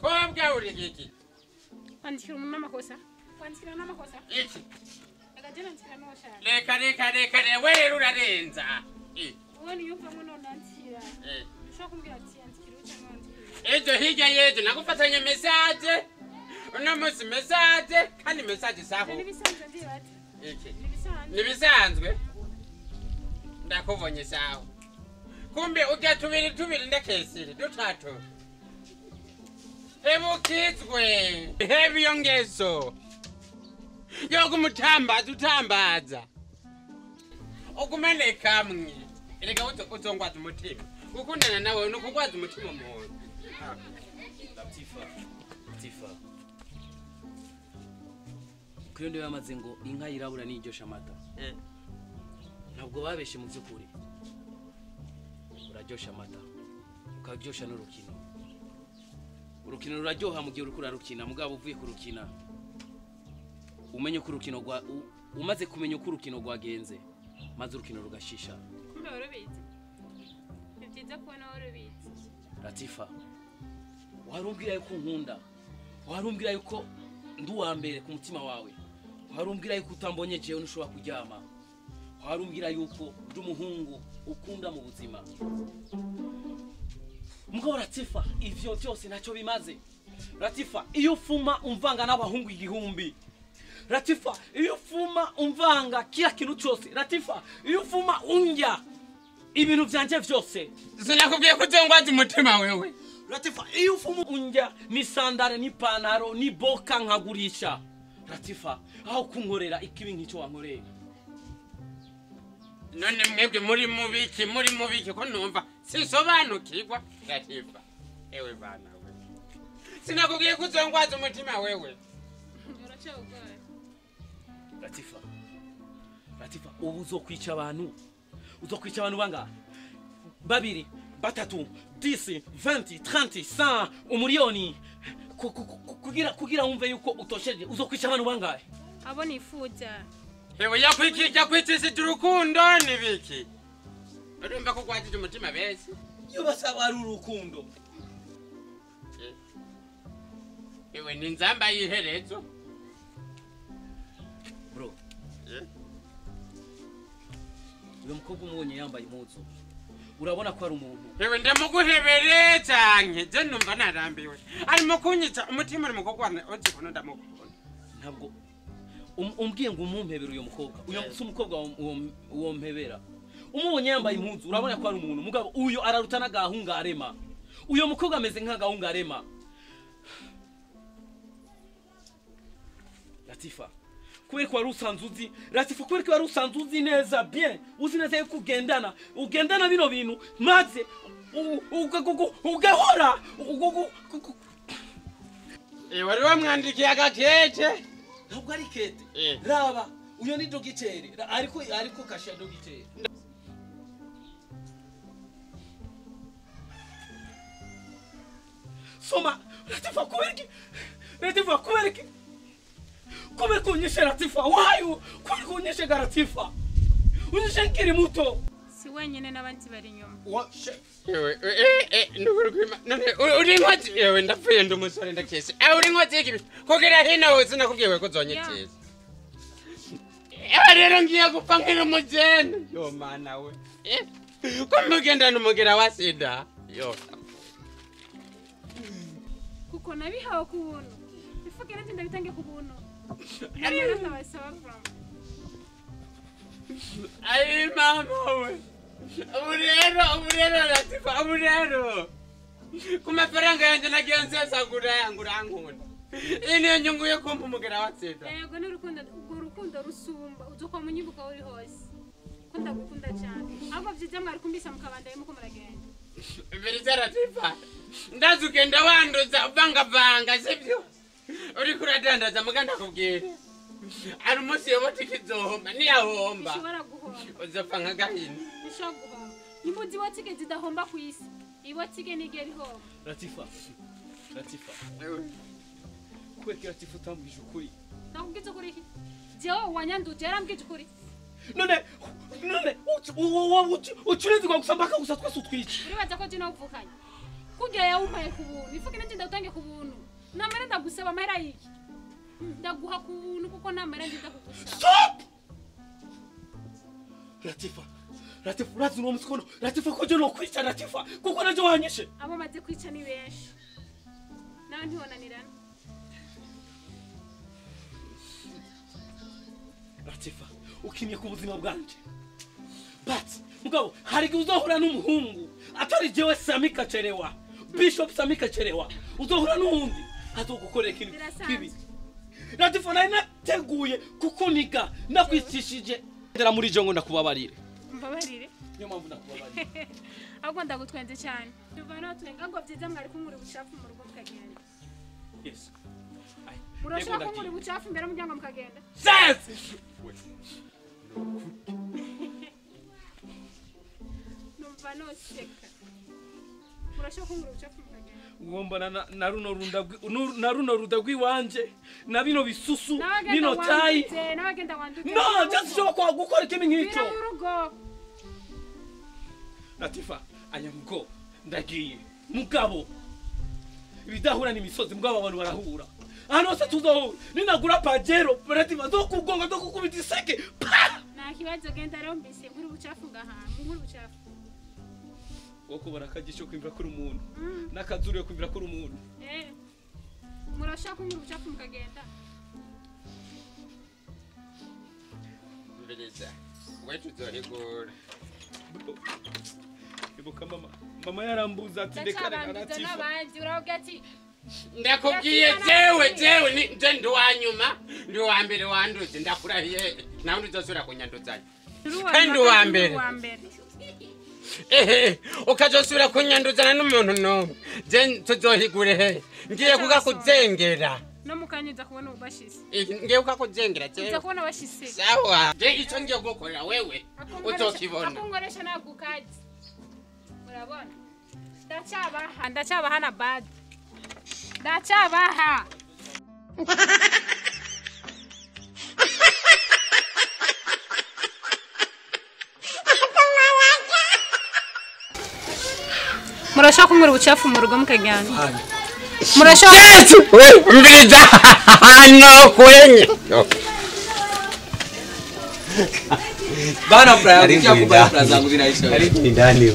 Umukobwa uri giki? Kwandikira umuntu n'amakosa. Kwandikira n'amakosa. Iki. Akagenda ndikira n'ushaka. Reka reka reka wewe rero urarenza. Wowe niyumvamo none andikira. Ushobora kumbwira ati andikira cyangwa andikira. Ejo hirya y'ejo nagufatanye message. Uno munsi message kandi message saho. Nibisanzwe ndibaza. Iki. Nibisanzwe. Nibisanzwe. Ndakubonye saho. Kumbe ujya tubiri tubiri ndakesire dutatu. Ebukizwe. Hebi yongezo. Yokumutambaza utambaza. Okumane kamwe. Erega uzongwaza umutima. Gukundana nawe no kugwaza umutima umuntu. Latifa. Latifa. Kuyo ndiyo yamaze ngo inka yirabura niryosha amata. Ntabwo babeshe mu byukuri. Uraryosha amata. Ukaryosha n'urukino. Urukino ruraryoha mu gihe uriko urarukina, mugabo uvuye kurukina. Umenye ko urukino rwa umaze kumenya uko urukino rwagenze, maze urukino rugashisha. Kumbe warubizi. Ni byiza kubona warubizi. Latifa, warumbwira yuko nkunda. Warumbwira yuko ndi uwa mbere ku mutima wawe. Warumbwira yuko utambonye jewe ntushobora kuryama. Warumbwira yuko ndi umuhungu ukunda mu buzima. Mugabo Latifa, ivyo byose ntacyo bimaze. Latifa, iyo ufuma umvanga n'abahungu igihumbi. Latifa, iyo ufuma umvanga kila kintu cyose. Latifa, iyo ufuma unjya ibintu byanje byose. Sinakubwiye ko uzongwaza umutima wewe. Latifa, iyo ufuma unjya ni sandare ni pantaro ni boka nkagurisha. Latifa, aho kunkorera ikibi nk'icyo wankoreye. None mwebwe muri mubiki ko numva sinsobanukirwa. Latifa, ewe bana we. Sinakubwiye ko uzongwaza umutima wewe. Uracyagoye. Latifa. Latifa, ubu uzokwica abantu. Uzokwica abantu banga. Babiri, batatu, 10, 20, 30, 100, umuriyoni. Kugira umve yuko utosheje uzokwica abantu bangahe? Abo nifuza. Hewe yakwikija kwitishije urukundo nibiki? Urumva ko gwajije umutima bese. Iyo basaba ari urukundo. Ewe ni nzamba yiherezo. Bro. Uyu mukobwa umubonye yambaye impuzu. Urabona ko ari umuntu. Ewe ndamuguhebere canke je numva narambiwe. Arimo kunyica umutima uri mukobwa uzi kono ndamukunda. Ntabwo umbwiye ngo umumpebere uyu mukobwa. Uyu si umukobwa uwo mpebera. Umubonye yambaye impuzu urabona ko ari umuntu. Mugabo uyu araruta n'agahunga arema. Uyu mukobwa ameze nk'agahunga arema. Latifa, kubera ko wari usanzwe uzi, Latifa kubera ko wari usanzwe uzi neza bien, uzi neza yuko ugendana, ugendana bino bintu maze ugahora wari wamwandikiye agakete. Ntabwo ari kete. Raba, uyo ni dogiteri, ariko kasha dogiteri. Soma, Latifa kubera iki? Latifa kubera iki? Kubera ko unyishe Latifa, wayo, kubera ko unyishe Latifa. Unyishe nkiri muto. Si wenyine n'abandi bari inyuma. Ewe none uri inkozi yewe ndapfuye ndi umusore ndakese. Uri inkozi y'ikibi. Kugira hino hose nakubwiye ko uzonyekeza. Ewe rero ngiye gupfa nkiri umugeni. Yo mana we. Ko mugendana umugera wa sida. Yo. Kuko nabihawe ku buntu. Ifuke nanjye ndabitange ku buntu. Ay mama we. Ubu Latifa, ubu rero. Ku mafaranga yanjye nagiye nsesagura ngurankunda. Iyi niyo nyungu yo kumpa umugera wa sida. Yego ni urukundo, urwo rukundo rusumba uzokwa munyibuka uri hose. Ko ndagukunda cyane. Ahubwo byiza mwari kumbisa mukabanda muko muragenda. Mbere Latifa, ndazi ugenda wanduza uvangavanga sibyo? Uriko uradandaza muganda kubwira. Ari umunsi yobote ikizohomba niyahomba. Ishobora guhomba. Uzopfa nka gahini. Ishobora guhomba. Nimbuzi ibotike zidahomba ku isi. Ibotike nigera ihomba. Latifa. Latifa. Kubera ko Latifa utambwije ukuri. Nakubwiza ukuri iki? Jewe wanyanduje yarambwije ukuri. None ucurizwa gusa mpaka gusa twese utwice. Uribaza ko je nawuvukanye. Kurya yawumpaye ku buntu. Ifuke nanje ndawutange ku buntu. Namara ndagusaba amahera yiki. Ndaguha ku buntu kuko namara ndinda kugusaba. Stop! Latifa. Latifa urazi uno musikono. Latifa ko je no kwica Latifa kuko naje wanyishe. Abo maze kwica ni benshi. Nawe ntiwonanirana. Latifa ukimye ku buzima bwanje. But mugabo hari uzohura n'umuhungu atari jewe Sami Kacherewa. Bishop Sami Kacherewa. Uzohura n'uwundi azogukorera ikintu kibi. Latifa nari nateguye kukuniga nakwicishije. Ndera muri jongo ndakubabarire. Mbabarire. Niyo mpamvu ndakubabarire. Ahubwo ndagutwenze cyane. Tuva twenga ngo byiza mwari kunkura ubucafu mu rugo mukagenda. Yes. Murashaka kunkura ubucafu imbere y'umuryango mukagenda? Yes! Numva noseka. Murashaka kunkura ubucafu mukagenda? Ugombana na runo runda na runo ruda rwiwanje na bino bisusu bino tayi. Nabagenda wanduze. No, just show kwa gukora ikintu nk'icyo. Bira mu rugo. Latifa, I am go. Ndagiye. Mugabo. Ibidahura ni imisozi mugabo abantu barahura. Ahantu hose tuzohura. Ninagura Pajero, Latifa nzokugonga nzokukubita iseke. Pa! Nta kibazo genda rero mbise nkuru ubucafu ngaha, nkuru ubucafu. Woko barakagisho kwimvira kuri umuntu. Nakazuru yo kwimvira kuri umuntu. Murashaka kunkura ubucafu mukagenda. Mbiriza. Wetu zohigura. Ibuka mama. Mama yarambuza ati ndeka Latifa. N'abandi uravuga ati Ndakubwiye jewe ni nje ndi wa nyuma ndi wa mbere wanduze ndakurahiye nawe nduzosubira kunyanduzanya. Kandi uwa mbere. Ehe ukazosubira kunyanduzana n'umuntu n'umwe je tuzohigure he ngiye kugakuzengera. No mukanyuza kubona ubashise. Ngiye kugakuzengera jewe. Uza kubona bashise. Sawa. Je ico ngiye gukorera wewe uzokibona. Akungoresha nagukazi. Murabona? Ndacyabaha, ndacyabaha na bad. Ndacyabaha. Murashaka kunkura ubucafu mu rugo mukagenda. Murashaka Mbiriza no kwenye. Bana Brian, ukija kubana zangu zinaisha. Ndani.